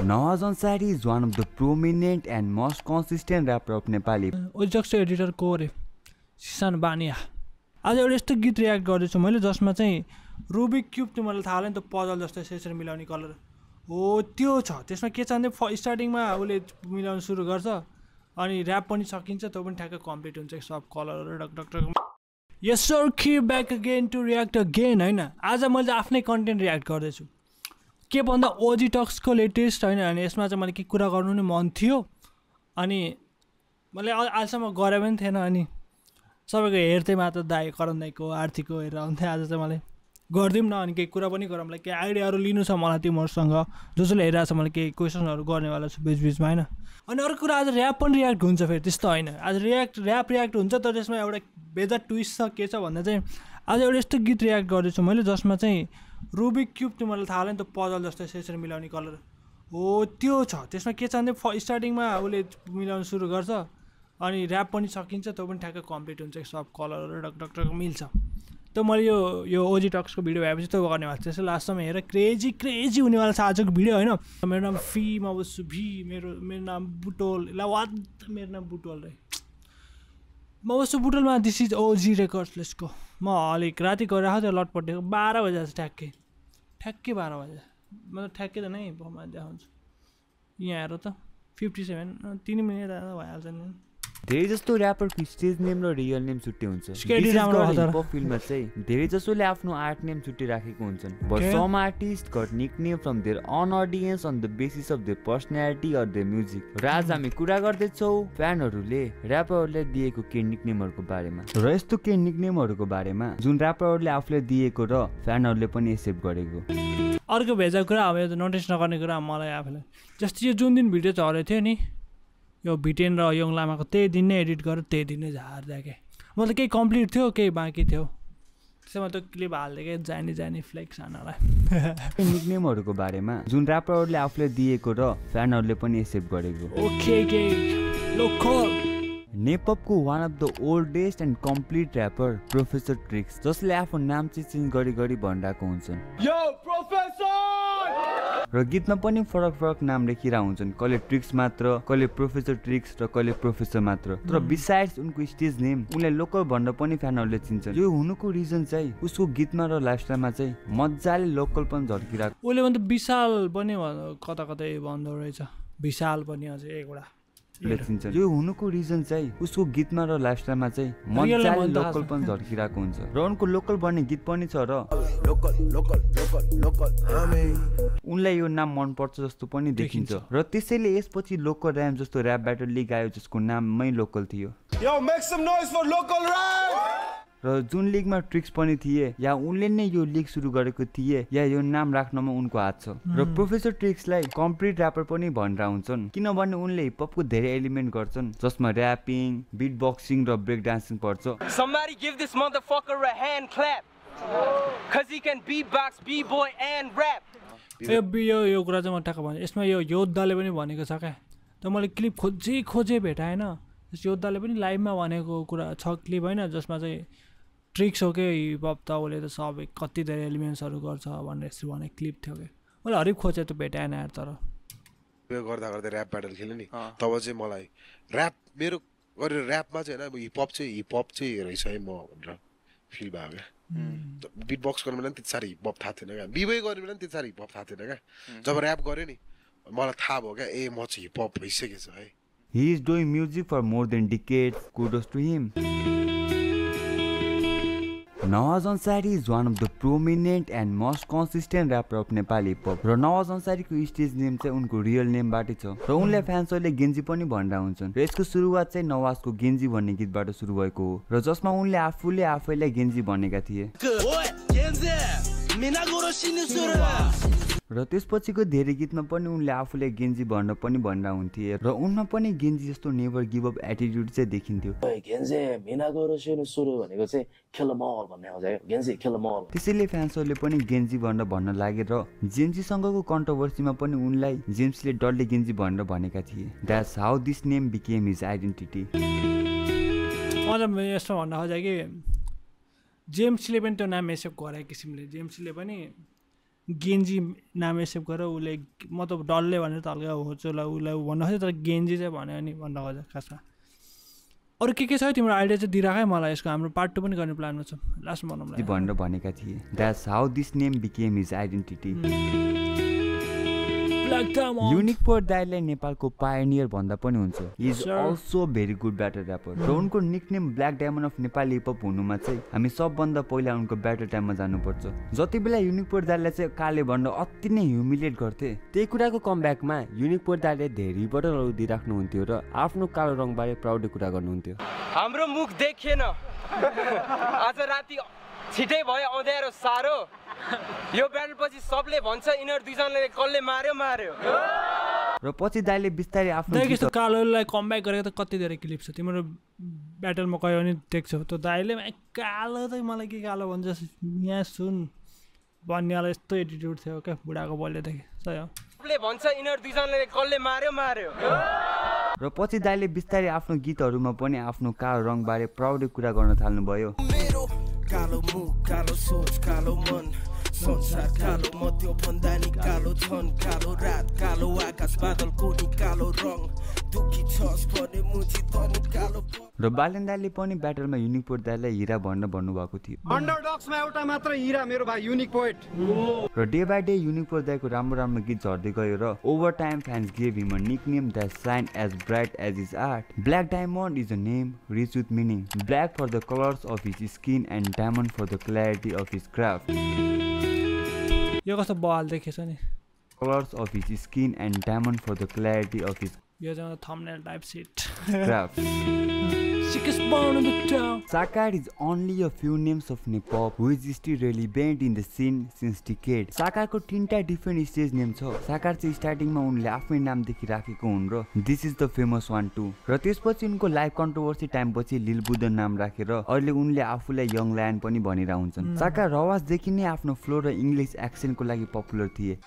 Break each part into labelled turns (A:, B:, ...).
A: Nawaz Ansari is one of the prominent and most consistent rapper of Nepali.
B: ओजक्स editor को रे सिसान बानिया आज एउटा यस्तो गीत रियाक्ट गर्दैछु मैले जसमा चाहिँ रुबिक क्युब त्यो मलाई थाहा छैन त्यो पजल जस्तो सेसरी मिलाउने कलर हो त्यो छ त्यसमा के छ भने स्टार्टिङमा उसले मिलाउन सुरु गर्छ अनि र्याप पनि सकिन्छ त्यो पनि ठ्याक्कै कम्प्लिट हुन्छ सब कलरहरू duck duck duck yes sir की back again to react again हैन आज मैले आफ्नै कन्टेन्ट रियाक्ट गर्दैछु के भन्दा ओजी टक्सको लेटेस्ट हैन अनि यसमा चाहिँ मैले के कुरा गर्नु नि मन थियो अनि मैले आजसम्म गरे पनि थिएन अनि सबैको हेर्दै मात्र दाइ करण दाइको आर्थिकको हेरेर आउँथेँ आज चाहिँ मैले गर्दिउँ न अनि केही कुरा पनि गरौँ मलाई केही आइडियाहरू लिनु छ मलाई तिमीहरूसँग जसले हेरिरहेको छ मैले केही क्वेसनहरू गर्नेवाला छु बिचबिचमा होइन अनि अर्को कुरा आज ऱ्याप पनि रियाक्ट हुन्छ फेरि त्यस्तो होइन आज ऱ्याप रियाक्ट हुन्छ तर त्यसमा एउटा बेजार ट्विस्ट छ के छ भन्दा चाहिँ आज एउटा यस्तो गीत रियाक्ट गर्दैछु मैले जसमा चाहिँ रुबिक क्युब त्यो मलाई थाहा छैन त्यो पजल जस्तो सेसरी मिलाउने कलर हो त्यो छ त्यसमा के छ भने स्टार्टिङमा उसले मिलाउन सुरु गर्छ अनि ऱ्याप पनि सकिन्छ त्यो पनि ठ्याक्कै कम्प्लिट हुन्छ सब कलरहरू डक डक डक मिल्छ त्यो मैले यो ओजी टक्सको भिडियो भएपछि त्यो गर्ने भएको छ लास्टमा हेरेर क्रेजी हुनेवाला छ आजको भिडियो होइन मेरो नाम म बस्छु मेरो नाम बुटोल ल वाद मेरो नाम बुटोल रे म बस्छु बुटोलमा दिस इज ओजी रेकर्ड्स लेसको म अलिक राति गएर आएको थियो लटपटेको 12 बजे ठ्याक्कै 12 बजे मतलब ठ्याक्कै त नै म देखाउँछु यहाँ हेर त 57 3 मिनट भइहाल्छ नि
A: धेरै जस्तो ऱ्यापरको स्टेज नेम र रियल नेम छुट्टै हुन्छ हिपहप फिल्डमा चाहिँ धेरै जसोले आफ्नो आर्ट नेम छुट्टै राखेको हुन्छन् but some artist got nickname from their on audience on the basis of their personality or their music र आज हामी कुरा गर्दैछौँ फ्यानहरूले ऱ्यापरहरूले दिएको केही निकनेमहरूको बारेमा र यस्तो केही निकनेमहरूको बारेमा जुन ऱ्यापरहरूले आफूले दिएको र फ्यानहरूले पनि एक्सेप्ट गरेको
B: अर्को भेजा कुरा अब यो नोटिस नगर्ने कुरा मलाई आफूलाई जस्तो यो जुन दिन भिडियो चलेको थियो नि यो भिटेन र यङ लामाको त्यही दिन नै एडिट गरेर त्यही दिन नै झार्दा के मतलब केही कम्प्लिट थियो केही बाँकी थियो त्यसमा त क्लिप हाल्दै जाने फ्लेक्स हानलाई
A: निकनेमहरूको बारेमा जुन ऱ्यापरहरूले आफूले दिएको र फ्यानहरूले पनि एक्सेप्ट गरेको
B: ओके लोकल
A: नेपपको one of the oldest and complete rapper Professor Tricks जसले आफ्नो नाम चाहिँ चेन्ज गरी भनिरहेको हुन्छन्
C: यो प्रोफेसर
A: र गीतमा पनि फरक नाम लेखिरहेको हुन्छन् कहिले ट्रिक्स मात्र कहिले प्रोफेसर ट्रिक्स र कहिले प्रोफेसर मात्र तर बिसाइड्स उनको स्टेज नेम उनलाई लोकल भन्दा पनि फ्यानहरूले चिन्छन् यो हुनुको रिजन चाहिँ उसको गीतमा र लाइफस्टाइलमा चाहिँ मजाले लोकल पनि झर्किरहेको
B: उसले भन्दा विशाल पनि कतै भन्दो रहेछ विशाल पनि अझै एउटा
A: चिन्छन् यो हुनुको रिजन चाहिँ उसको गीतमा र लाइफस्टाइलमा चाहिँ मजाले लोकल पनि झर्किरहेको हुन्छ र उनको लोकल भन्ने गीत पनि छ र उनलाई यो नाम मनपर्छ जस्तो पनि देखिन्छ र त्यसैले यसपछि लोकल ऱ्याम जस्तो ऱ्याप ब्याटल लिग आयो जसको नाममै लोकल थियो र जुन लिगमा ट्रिक्स पनि थिए या उनले नै यो लिग सुरु गरेको थिए या यो नाम राख्नमा उनको हात छ र प्रोफेसर ट्रिक्सलाई कम्प्लिट ऱ्यापर पनि भनेर हुन्छन् किनभने उनले हिपहपको धेरै एलिमेन्ट गर्छन् जसमा ऱ्यापिङ बिट बक्सिङ र ब्रेक डान्सिङ पर्छ
D: Somebody give this motherfucker a hand clap cuz he can beatbox b-boy and rap
B: यो कुरा चाहिँ म ठ्याक्क भने यसमा यो योद्धाले पनि भनेको छ क्या त मैले क्लिप खोजे भेटाएन योद्धाले पनि लाइभमा भनेको कुरा छ क्लिप होइन जसमा चाहिँ ट्रिक्स हो कि हिपहप त उसले त सबै कति धेरै एलिमेन्ट्सहरू गर्छ भनेर यसरी भने क्लिप थियो कि मैले हरेक खोजे त भेटाएन यार तर
E: गर्दा ऱ्याप ब्याटल खेल्यो नि तब चाहिँ मलाई ऱ्याप मेरो गरेर ऱ्यापमा चाहिँ होइन हिपहप चाहिँ रहेछ है म भनेर फिल भयो क्या बिट बक्स गर्ने बेला पनि त्यति साह्रो हिपहप थाहा थिएन क्या बिबोय गर्ने बेला पनि त्यति साह्रो हिपहप थाहा थिएन क्या जब ऱ्याप गऱ्यो नि मलाई थाहा भयो क्या ए म चाहिँ हिपहप भइसकेछ है
A: He is doing music for more than decades. Kudos to him. Nawaz Ansari is one of the prominent and most consistent rapper of Nepali hip-hop. र नवाज अन्सारीको स्टेज नेम चाहिँ उनको रियल नेमबाटै छ र उनले फ्यान्सहरूले गेन्जी पनि भनेर हुन्छन् र यसको सुरुवात चाहिँ नवाजको गेन्जी भन्ने गीतबाट सुरु भएको हो र जसमा उनले आफैलाई गेन्जी भनेका थिए र त्यसपछिको धेरै गीतमा पनि उनले आफूले गेन्जी भनेर पनि भनेर हुन्थे र उनमा पनि गेन्जी जस्तो नेभर गिभ अप एटिट्युड चाहिँ देखिन्थ्यो त्यसैले फ्यान्सहरूले पनि गेन्जी भनेर भन्न लागे र जेम्सीसँगको कन्ट्रोभर्सीमा पनि उनलाई जेम्सले डल्ले गेन्जी भनेर भनेका थिए that's how this name became his identity
B: यस्तो भन्न खोजेँ कि जेम्सले पनि त्यो नाम एक्सेप्ट गरे किसिमले जेम्सले पनि गेन्जी नाम एक्सेप्ट गरेर उसले मतलब डल्ले भनेर त हल्का होचोलाई उसलाई भन्नु खोज्यो तर गेन्जी चाहिँ भन्यो नि भन्न खोज्यो खासमा अरू के छ तिम्रो आइडिया चाहिँ दिइराख है मलाई यसको हाम्रो पार्ट 2 पनि गर्ने प्लानमा छ लास्ट बनाउँ
A: भनेर भनेका थिए that's how this name became his identity Unique Poet दाइलाई नेपालको पायोनियर भन्दा पनि हुन्छ is also very good battle rapper र उनको nickname Black Diamond of Nepali hip hop हुनुमा चाहिँ हामी सबभन्दा पहिला उनको ब्याटल टाइममा जानुपर्छ जति बेला युनिक पोएट दाइलाई चाहिँ काले भनेर अति नै ह्युमिलिएट गर्थे
C: त्यही कुराको कमब्याकमा युनिक पोएट दाइले धेरै बटलहरू दिइराख्नुहुन्थ्यो र आफ्नो कालो रङबारे प्राउडली कुरा गर्नुहुन्थ्यो
D: हाम्रो मुख देखिएन आज राति छिटै भयो अँध्यारो साह्रो यो ब्याटल पछि सबले भन्छ यिनीहरू दुईजनाले कसले मार्यो
A: र पछि दाइले बिस्तारै आफ्नो
B: यस्तो कालोलाई कमब्याक गरेको त कति धेरै क्लिप छ तिम्रो ब्याटलमा कयो भने देख्छौ त दाइले कालो चाहिँ मलाई के कालो भन्छ यहाँ सुन भन्नेवाला यस्तो एटिट्युड थियो क्या बुढाको बलिएदेखि सही हो
D: सबले भन्छ यिनीहरू दुईजनाले कसले मार्यो
A: र पछि दाइले बिस्तारै आफ्नो गीतहरूमा पनि आफ्नो कालो रङबारे प्राउडली कुरा गर्न थाल्नुभयो
F: कालो मुख कालो सोच कालो मन संसार कालो म त्यो भन्दा नि कालो छन् कालो रात कालो आकाश बादलको नि कालो रङ दुखी छस् भने मुजी तनी कालो
A: र बालेन दाइले पनि ब्याटलमा युनिक पोएट दाइलाई हिरा भनेर भन्नुभएको थियो
G: अन्डरडग्समा एउटा मात्र हिरा मेरो भाइ युनिक पोएट
A: र day by day Unique Poet दाइको राम्रो गीत झर्दै गयो र over time fans give him a nickname that shine as bright as his art Black Diamond is a name rich with meaning black for the colours of his skin and diamond for the clarity of his craft
B: यो कस्तो बवाल देखेछ नि
A: colours of his skin and diamond for the clarity of हिज
B: यो चाहिँ thumbnail type सिट
A: क्राफ्ट
B: sickest born in the town.
A: Sakar is only a few names of Nepal who is still relevant in the scene since decades. Sakar को तीनटा different stage name छ साकार चाहिँ स्टार्टिङमा उनले आफ्नै नामदेखि राखेको हुन् र this is the famous one too र त्यसपछि उनको लाइभ कन्ट्रोभर्सी टाइम पछि लिल बुदन नाम राखेर अहिले उनले आफूलाई यङ लायन पनि भनिरा हुन्छन् साकार रवाजदेखि नै आफ्नो फ्लो र इङ्ग्लिस एक्सेन्टको लागि पपुलर थिए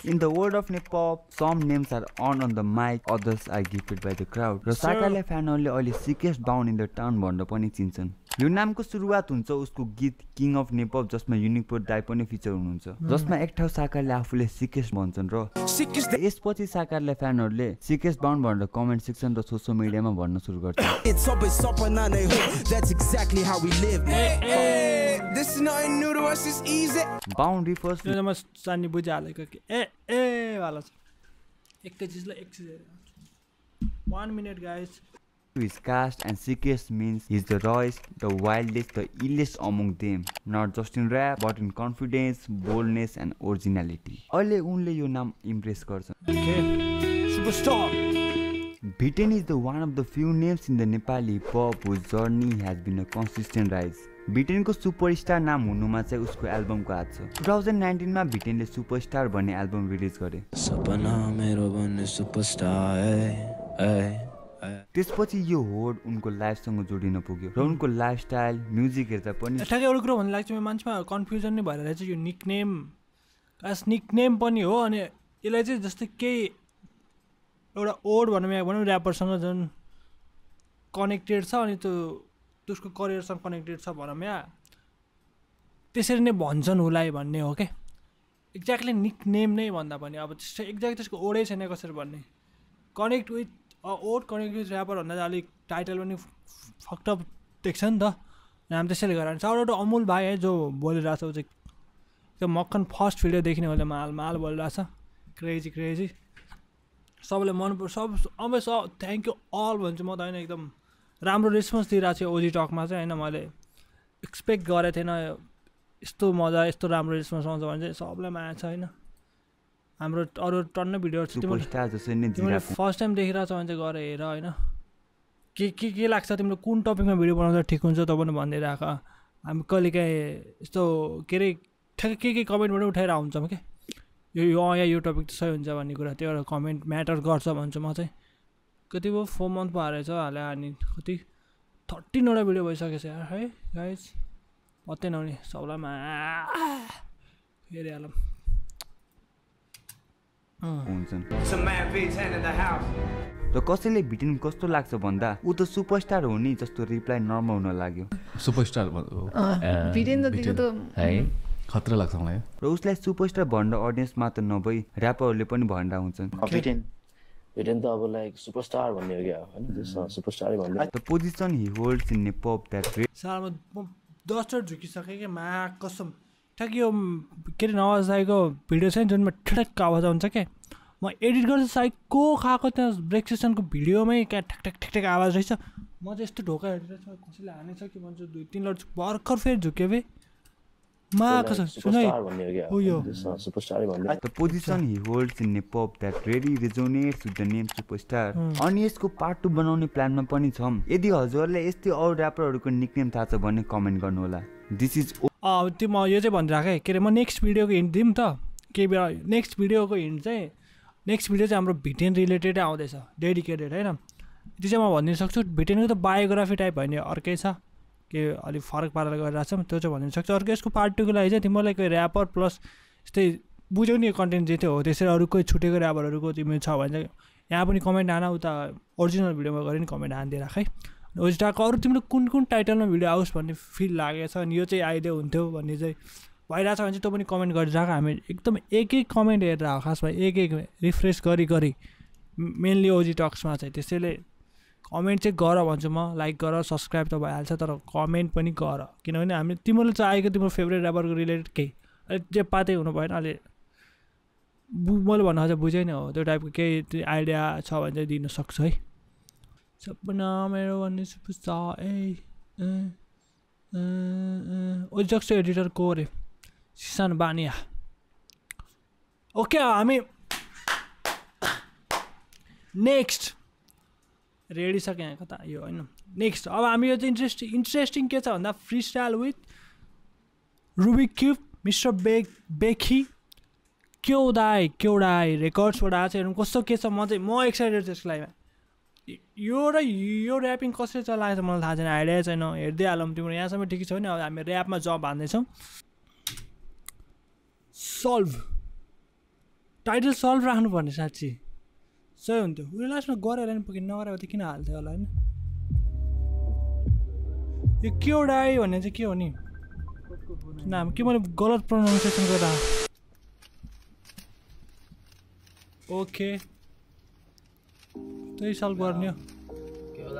A: In the world of Nepal, some names are on the mic, others are gifted by the crowd. र साकारलाई फ्यानहरूले अहिले सिकेस्ट बाउन्ड इन द टाउन भनेर पनि चिन्छन् यो नामको सुरुवात हुन्छ उसको गीत किङ अफ नेपाल जसमा युनिक पोएट दाइ पनि फिचर हुनुहुन्छ जसमा एक ठाउँ साकारले आफूले सिकेस्ट भन्छन् र यसपछि साकारलाई फ्यानहरूले सिकेस्ट बाउन्ड भनेर कमेन्ट सेक्सन र सोसियल मिडियामा भन्न सुरु गर्छ बाउन्ड रिफर्स
B: म सानी बुझिहालेको कि ए वाला छ एक चिजलाई एक चिज 1 minute guys.
A: His caste and sickest means he's the rawest, the wildest, the illest among them. Not just in rap, but in confidence, boldness and originality. अहिले उनले यो नाम इम्प्रेस गर्छ.
B: Okay. Superstar.
A: Biten is the one of the few names in the Nepali pop whose journey has been a consistent rise. बिटेनको superstar नाम हुनुमा चाहिँ उसको एल्बमको हात छ 2019 मा बिटेनले सुपरस्टार भन्ने एल्बम रिलिज गरे
F: सपना मेरो बन्ने सुपरस्टार
A: त्यसपछि यो होड उनको लाइफसँग जोडिन पुग्यो र उनको लाइफस्टाइल म्युजिक हेर्दा पनि
B: ठ्याक्कै एउटा कुरा भन्नु लाग्छ मान्छेमा कन्फ्युजन नै भएर रहेछ यो निकनेम खास निकनेम पनि हो अनि यसलाई चाहिँ जस्तै केही एउटा ओड भनौँ या भनौँ ऱ्यापरसँग जुन कनेक्टेड छ अनि त्यो उसको करियरसँग कनेक्टेड छ भनौँ या त्यसरी नै भन्छन् उसलाई भन्ने हो क्या एक्ज्याक्टली निकनेम नै भन्दा पनि अब त्यस्तो एक्ज्याक्ट त्यसको ओडै छैन कसरी भन्ने कनेक्ट विथ ओड कनेक्ट विथ ऱ्यापर भन्दा चाहिँ अलिक टाइटल पनि फक्टअप देख्छ नि त नाम त्यसैले गरेर एउटा अमुल भाइ है जो बोलिरहेछ ऊ चाहिँ त्यो मक्खन फर्स्ट भिडियोदेखि नै उसले माल बोलिरहेछ क्रेजी सबैले मनपर्छ अब थ्याङ्क यू अल भन्छु म त होइन एकदम राम्रो रेस्पोन्स दिइरहेको थियो ओजी टकमा चाहिँ होइन मैले एक्सपेक्ट गरेको थिएन यस्तो मजा यस्तो राम्रो रेस्पोन्स आउँछ भने चाहिँ सबलाई माया छ होइन हाम्रो अरू टन्नै भिडियोहरू छ तिमीले फर्स्ट टाइम देखिरहेको छ भने चाहिँ गएर हेर होइन के लाग्छ तिम्रो कुन टपिकमा भिडियो बनाउँदा ठिक हुन्छ त पनि भनिदिइराख हामी कहिलेकाहीँ यस्तो के अरे ठ्याक्कै के कमेन्टबाट उठाएर हुन्छौँ क्या यो टपिक त सही हुन्छ भन्ने कुरा त्यो एउटा कमेन्ट म्याटर गर्छ भन्छु म चाहिँ कति भयो 4 मन्थ भयो रहेछ हाले अनि कति 13वटा भिडियो भइसकेछ यार है गाइज पत्तै नहुने सबलाई फेरि हालौँ
A: हुन्छन्। र कसैले भिटेन कस्तो लाग्छ भन्दा ऊ त सुपरस्टार हो नि जस्तो रिप्लाई नर्मल हुन लाग्यो।
H: सुपरस्टार
I: भिटेन जतिको त
H: है खतरा लाग्छ मलाई।
A: र उसलाई सुपरस्टार भन्न अडियन्स मात्र नभई र्यापरहरूले पनि भन्दा हुन्छन्।
J: भिटेन त अब लाइक सुपरस्टार भन्ने हो क्या हैन, सुपरस्टारै भन्ने।
A: The position he holds in hip hop that
B: सालमा 10 चोट झुकिसके के मा कसम ठ्याक यो के रे नवाज आएको भिडियो छ नि जुनमा ठ्याक आवाज आउँछ के म एडिट गर्दा साइको खाएको त्यहाँ ब्रेक सेसनको भिडियोमै क्या ठ्याक ठ्याक ठ्याक ठ्याक आवाज रहेछ। म चाहिँ यस्तो ढोका हेरेर कसैले हानेछ कि भन्छु 2-3 लट भर्खर फेरि झुक्यो बे मा कसम सुनाइ हो यो
J: सुपरस्टारै भन्ने।
A: The position he holds in hip hop that really resonates with the name superstar। अनि यसको पार्ट 2 बनाउने प्लानमा पनि छौं। यदि हजुरले यस्तै अरु र्यापरहरुको निकनेम थाहा छ भने कमेन्ट गर्नु होला। दिस इज
B: त्यो म यो चाहिँ भनिराखेँ के रे म नेक्स्ट भिडियोको हिन्ट दिउँ त के बेला नेक्स्ट भिडियोको हिन्ट चाहिँ नेक्स्ट भिडियो चाहिँ हाम्रो भिटेन रिलेटेडै आउँदैछ डेडिकेटेड हैन। त्यो चाहिँ म भनिदिन सक्छु भिटेनको त बायोग्राफी टाइप होइन अर्कै छ के अलिक फरक पारेर गरिरहेको छ त्यो चाहिँ भनिदिन सक्छु। अर्को यसको पार्ट 2 को लागि चाहिँ तिमीलाई कोही ऱ्यापर प्लस यस्तै बुझ्यौ नि कन्टेन्ट जे थियो हो त्यसरी अरू कोही छुटेको ऱ्यापरहरूको तिमी छ भने चाहिँ यहाँ पनि कमेन्ट हान उता ओरिजिनल भिडियोमा गरे नि कमेन्ट हानिदिएर राख है। ओजिटाको अरू तिम्रो कुन कुन टाइटलमा भिडियो आओस् भन्ने फिल लागेको छ अनि यो चाहिँ आइदियो हुन्थ्यो भन्ने चाहिँ भइरहेको छ भने चाहिँ तँ पनि कमेन्ट गरिराख। हामी एकदम एक एक कमेन्ट हेरेर हो खासमा एक एक रिफ्रेस गरी मेनली ओजी टक्समा चाहिँ त्यसैले कमेन्ट चाहिँ गर भन्छु म लाइक गर सब्सक्राइब त भइहाल्छ तर कमेन्ट पनि गर किनभने हामी तिमीले चाहेको तिम्रो फेभरेट ऱ्यापरको रिलेटेड केही अलिक जे पातै हुनु भएन अहिले मैले भन्नु खोजेँ बुझेँ नि हो त्यो टाइपको केही आइडिया छ भने चाहिँ दिन सक्छु है। सपना मेरो भन्ने सुपरस्टार ओजक्सको एडिटर को रे सिसान बानिया। ओके हामी नेक्स्ट रेडी छ यहाँ कता यो होइन नेक्स्ट अब हामी यो चाहिँ इन्ट्रेस्टिङ के छ भन्दा freestyle with Rubik cube mister बेखी क्योडाई रेकर्ड्सबाट आएको छ हेर्नु कस्तो के छ म एक्साइटेड छु यसको लागि। यो र यो ऱ्यापिङ कसरी चलाएको छ मलाई थाहा छैन आइडिया छैन हेर्दै हालौँ तिम्रो यहाँसम्म ठिकै छ भने अब हामी ऱ्यापमा जब हान्दैछौँ। सल्भ टाइटल सल्भ राख्नुपर्ने साँच्ची सही हुन्थ्यो उयो लास्टमा गरेर नि पुग्यो नगरेको त किन हाल्थ्यो होला होइन। यो क्योडाई भन्ने चाहिँ के हो नि नाम के मैले गलत प्रोनाउन्सिएसन गर्दा ओके त्यही सल्भ गर्ने हो के हो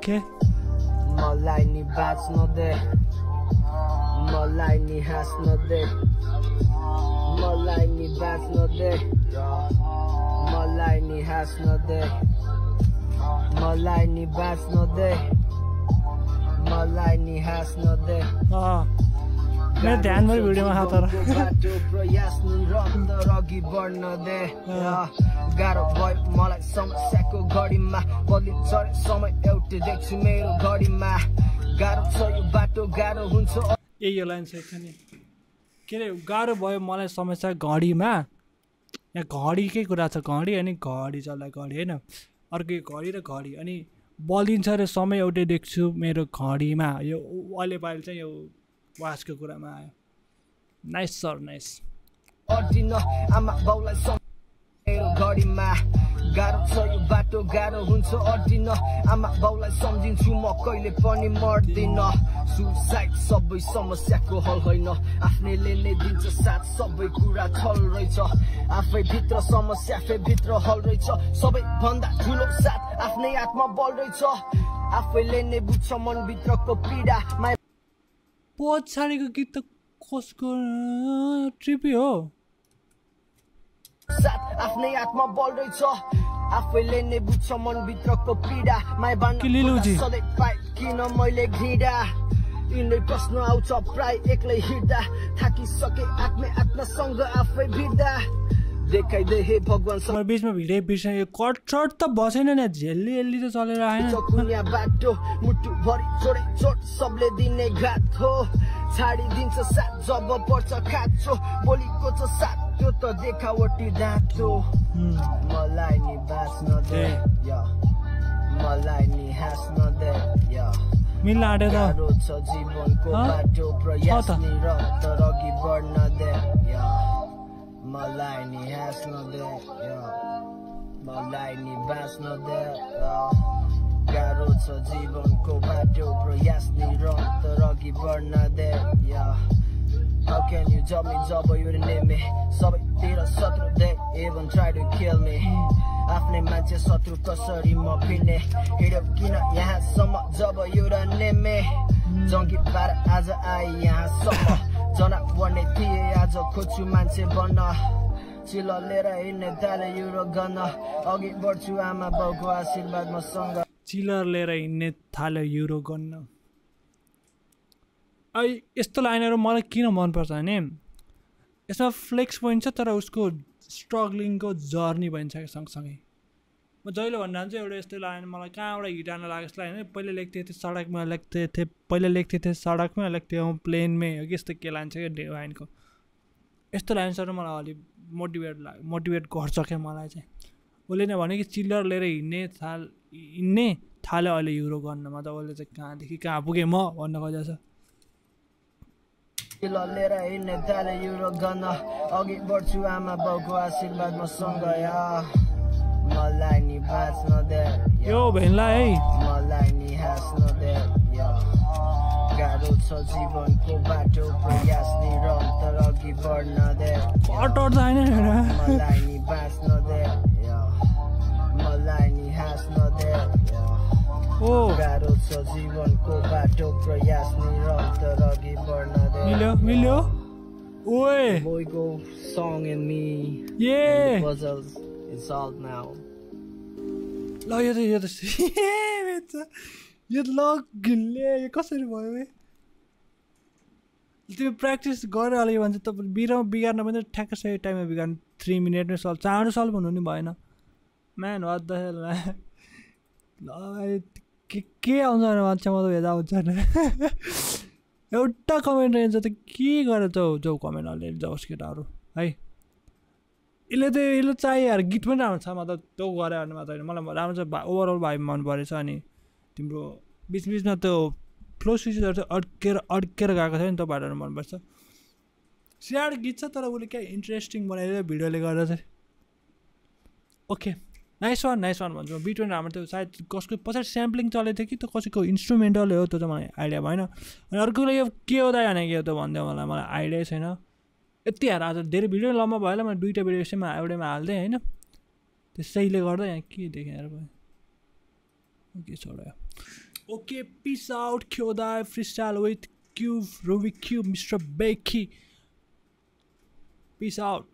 B: के
F: मलाई नि बाँच्न दे मलाई नि हाँस्न दे मलाई नि बाँच्न दे मलाई नि हाँस्न दे मलाई नि बाँच्न दे मलाई नि हाँस्न दे।
B: मेरो ध्यान भयो भिडियोमा खा तर
F: प्रयास निरन्तर अघि बढ्न दे गाह्रो भयो मलाई समस्याको घडीमा बदलिन्छ समय एउटै देख्छु मेरो घडीमा गाह्रो छ यो बाटो गाह्रो हुन्छ
B: यो लाइन चाहिँ नि के अरे गाह्रो भयो मलाई समस्या घडीमा यहाँ घडीकै कुरा छ घडी अनि घडी चल्दा घडी होइन अर्कै घडी र घडी अनि बलिन्छ रे समय एउटै देख्छु मेरो घडीमा यो अहिले पाइल चाहिँ यो वासको कुरामा आयो। Nice sir nice.
F: आमा बाउलाई मेरो घडीमा गाह्रो छ यो बाटो गाह्रो हुन्छ अड्डिन आमा बाउलाई सम्झिन्छु म कहिले पनि मर्दिन सुसाइड सबै समस्याको हल होइन आफ्नैले नै दिन्छ साथ सबै कुरा छल रहेछ आफै भित्र समस्या आफै भित्र हल रहेछ सबैभन्दा ठुलो साथ आफ्नै हातमा बल रहेछ आफैले नै बुझ्छ मनभित्रको पीडा
B: पछाडिको गीत त कसको ट्रिपी हो
F: साथ आफ्नै हातमा बल रहेछ आफैले नै बुझ्छ मनभित्रको पीडा माया बाँड्न सधैँ पाए किन मैले घिडा यिनै प्रश्न आउँछ प्राय एक्लै हिँड्दा थाकिसके आत्मसँग आफै भिड्दा देखाइदे हे भगवान
B: म बीचमा भिडे बिर्सेँ यो कट सर्ट त बसेन नि झेल्ली त चलेर आएन
F: दुनिया बाटो मुटु भरि छोडे छोड सबले दिने घात हो छाडिदिन्छ साथ जब पर्छ खाँचो बोलीको छ साथ त्यो त देखावटी दाँतो मलाई नि बाँच्न दे मलाई नि हाँस्न दे
B: मिल्न आँट्यो त
F: जीवनको बाटो प्रयास निरन्तर अघि बढ्न दे मलाई नि हाँस्न दे मलाई नि बाँच्न दे गाह्रो छ जीवनको बाटो प्रयास निरन्तर अघि बढ्न दे How can you judge me जब you're near me सबैतिर शत्रु they even try to kill me आफ्नै मान्छे शत्रु कसरी म पिर्ने हिँड्यो किन यहाँसम्म जब you're near me जङ्गी पार आज आए यहाँसम्म जना पर्ने थिए आज खोज्छु मान्छे बन्न चिल लिएर हिँड्ने ताले युरो गर्न अघि बढ्छु आमा बाउको आशीर्वाद मसँग
B: चिलर लिएर हिँड्ने थाल्यो युरो गर्न आई यस्तो लाइनहरू मलाई किन मनपर्छ भने यसमा फ्लेक्स पोइन्ट छ तर उसको स्ट्रगलिङको जर्नी भइन्छ सँगसँगै म जहिले भन्दा चाहिँ एउटा यस्तो लाइन मलाई कहाँबाट हिट आउन लाग्यो यस्तो लाइन पहिला लेख्थे थिएँ सडकमा लेख्थे थिएँ सडकमा लेख्थे प्लेनमै हो कि यस्तो के लान्छ क्या लाइनको यस्तो लाइन्सहरू मलाई अलिक मोटिभेट गर्छ क्या मलाई चाहिँ उसले नै भने कि चिल्लर लिएर हिँड्ने थाल्यो अहिले युरो गर्नमा त उसले चाहिँ कहाँदेखि कहाँ पुगेँ म भन्न खोजेको छ
F: लिएर हिँड्ने ताले युरो गर्न अघि बढ्छु आमा बाउको आशीर्वाद मसँग मलाई नि बाँच्न दे
B: यो भेनलाई है
F: मलाई नि हाँस्न दे गाह्रो छ जीवनको बाटो प्रयास निरन्तर अघि बढ्न दे मलाई नि बाँच्न दे मलाई नि हाँस्न दे गाह्रो छ जीवनको बाटो प्रयास निरन्तर अघि बढ्न दे
B: मिल्यो ओए
F: Boygo song and me
B: yeah
F: and the puzzles it's all now
B: ल यो लगले यो कसरी भयो बे तिमी प्र्याक्टिस गरेर अलिक भन्छ त बिगार्न पनि ठ्याक्क सही टाइममा बिगार्नु 3 मिनटमै सल्भ चाँडो सल्भ हुनु नि भएन म्यान वाट द हेल ल के आउँछ भने मान्छे म त भेजा हुन्छ एउटा कमेन्ट रहेछ त के गरेर जाउ कमेन्ट अलि जाओस् केटाहरू है यसले चाहियो यार गीत पनि राम्रो छ म त त्यो गऱ्यो भने मात्र होइन मलाई राम्रो छ ओभरअल भाइ मन परेछ अनि तिम्रो बिचबिचमा त्यो फ्लो स्विचहरू चाहिँ अड्केर गएको छ नि त्यो भाइहरू मनपर्छ स्याड गीत छ तर उसले क्या इन्ट्रेस्टिङ बनाइदियो भिडियोले गर्दा चाहिँ ओके नाइस वान भन्छु म बिट पनि राम्रो थियो सायद कसको पछाडि स्याम्पलिङ चलेको थियो कि त कसैको इन्स्ट्रुमेन्टल हो त्यो चाहिँ मलाई आइडिया भएन अनि अर्कोले यो के हो त भने के हो त भनिदियो मलाई आइडिया छैन यति हार आज धेरै भिडियो लम्बा भयो मैले 2टा भिडियो यसैमा एउटैमा हाल्दै हैन त्यसैले गर्दा यहाँ के देखेर भयो ओके छोड्यो ओके पीस आउट क्योदा freestyle with cube Rubik cube mister बेकी पीस आउट